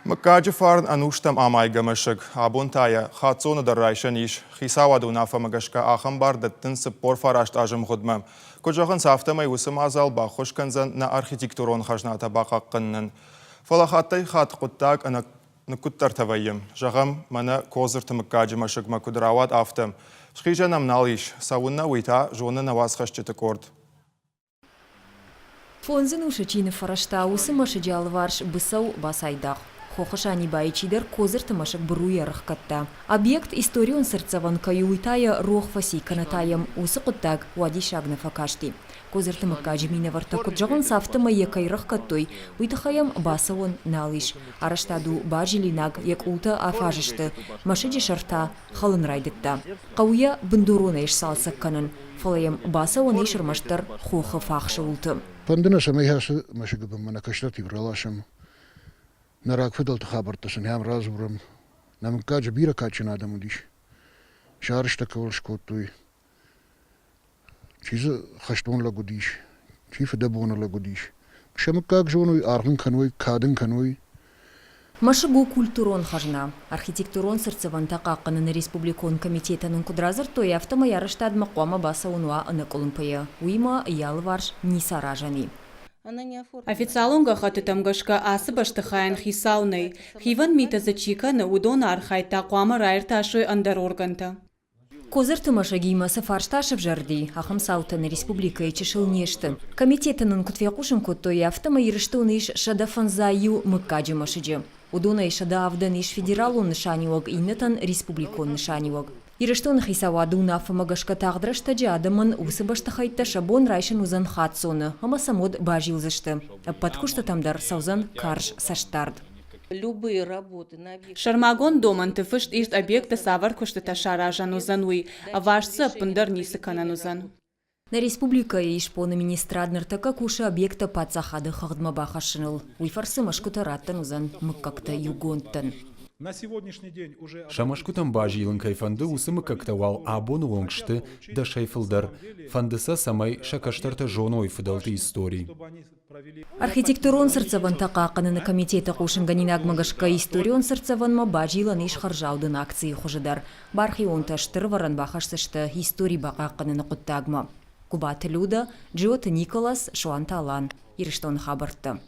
Мыггаджы фарн ӕнустӕм амайгӕ мӕсыг. Абон та йӕ хаццоны дӕр райсӕн ис. Хицауады уынаффӕмӕ гӕсгӕ ахӕм бар дӕттынц 49 азы мгъуыдмӕ. Куыд зӕгъынц, афтӕмӕй уыцы мадзал баххуыс кӕндзӕн нӕ архитектурон хӕзнатӕ бахъахъхъӕнынӕн. Фӕлӕ хаттӕй-хатт хъуыддаг ӕнӕ ныккуыддӕртӕ вӕййы. Зӕгъӕм, мӕнӕ Кодзырты мыггаджы мӕсыгмӕ куыд рауад, афтӕ. Схизӕн ӕм нал ис. Цӕуыннӕ, уый та зоны нӕ уацхӕсджыты къорд. Фондз ӕнусы чи ныффӕрӕзта, уыцы мӕсыджы алыварс быцӕу бацайдагъ. Хохы Санибайы чидӕр Кодзырты мӕсыг быруйӕ ӕрыхгӕдта. Объект историон цыртдзӕвӕн кӕй у, уый та йӕ рох фӕци кӕнӕ та йӕм уыцы хъуыддаг уадиссаг нӕ фӕкасти. Кодзырты мыггаджы минӕвӕрттӕ куыд зӕгъынц, афтӕмӕй йӕ кӕй рыхгӕдтой, уый тыххӕй йӕм бацӕуӕн нал ис. Арӕзтад у базилинаг, йӕ къултӕ афаз сты, мӕсыджы сӕр та хӕлын райдыдта. Хъӕуы йӕ бындуронӕй сцалцӕг кӕнын, фӕлӕ йӕм бацӕуӕн ис ӕрмӕстдӕр хохы фахсы уылты. Фӕнды нӕ, цӕмӕй ацы мӕсыгы бынмӕ нӕ кӕстӕртимӕ раласӕм, нӕ рагфыдӕлты хабӕрттӕ сын ӕм радзурӕм. Нӕ мыггаджы бирӕ кадджын адӕм уыдис. Сӕ арӕзтӕ кӕуыл скодтой, чи дзы хӕстон лӕг уыдис, чи фыдӕбоны лӕг уыдис. Сӕ мыггаг зоной, аргъ ын кӕной, кад ын кӕной. Мӕсыг у культурон хӕзна. Архитектурон цыртдзӕвӕнтӕ хъахъхъӕныны республикон комитетӕн ын куыд радзырдтой, афтӕмӕй арӕзтадмӕ хъуамӕ бацӕуын уа ӕнӕкъуылымпыйӕ, уыимӕ йӕ алыварс ницы аразӕн и. Официалон гӕххӕттытӕм гӕсгӕ ацы бӕстыхайӕн хицау нӕй. Хивӕнд митӕ дзы чи кӕны, уыдоны архайд та хъуамӕ раиртасой ӕндӕр органтӕ. Кодзырты мӕсыгимӕ цы фарста сӕвзӕрди, ахӕм цаутӕ нӕ республикӕйы чысыл не сты. Комитеты нын куыд фехъусын кодтой, афтӕмӕй Ирыстоны ис 151 мыггаджы мӕсыджы. Уыдонӕй 107-ӕн ис федералон нысаниуӕг, иннӕтӕн республикон нысаниуӕг. Ирыстоны хицауады уынаффӕмӕ гӕсгӕ тагъд рӕстӕджы адӕмӕн уыцы бӕстыхӕйттӕ сӕ бон райсын уыдзӕн хаццоны ӕмӕ сӕм уӕд базилдзысты. Ӕппӕт куыстытӕм дӕр цӕудзӕн карз цӕстдард. Сӕрмагонд домӕнты фыст ис объекты цавӕр куыстытӕ саразӕн уыдзӕн, уый. Ӕваст дзы ӕппындӕр ницы кӕнӕн уыдзӕн. Нӕ республикӕйы исбоны министрад ныртӕккӕ кусы объекттӕ паддзахады хыгъдмӕ бахӕссыныл. Уый фӕрцы мӕсгуытӕ раттӕн уыдзӕн мыггӕгтӕ иугондтӕн. Сӕ мӕсгуытӕм базилын кӕй фӕнды, уыцы мыггӕгтӕ уал абоны онг сты дӕсӕй фылдӕр. Фӕнды сӕ, цӕмӕй сӕ кӕстӕртӕ зоной фыдӕлты истори. Архитектурон цыртдзӕвӕнтӕ хъахъхъӕныны комитеты хъусынгӕнинагмӕ гӕсгӕ историон цыртдзӕвӕнмӕ базилӕн ис хӕрзаудӕн акцийы хуызы дӕр. Бархионтӕ стыр ӕвӕрӕн бахӕсдзысты истори бахъахъхъӕныны хъуыддагмӕ. Гуыбаты Людӕ, Джиоты Николас, Суанты Алан, Ирыстоны хабӕрттӕ.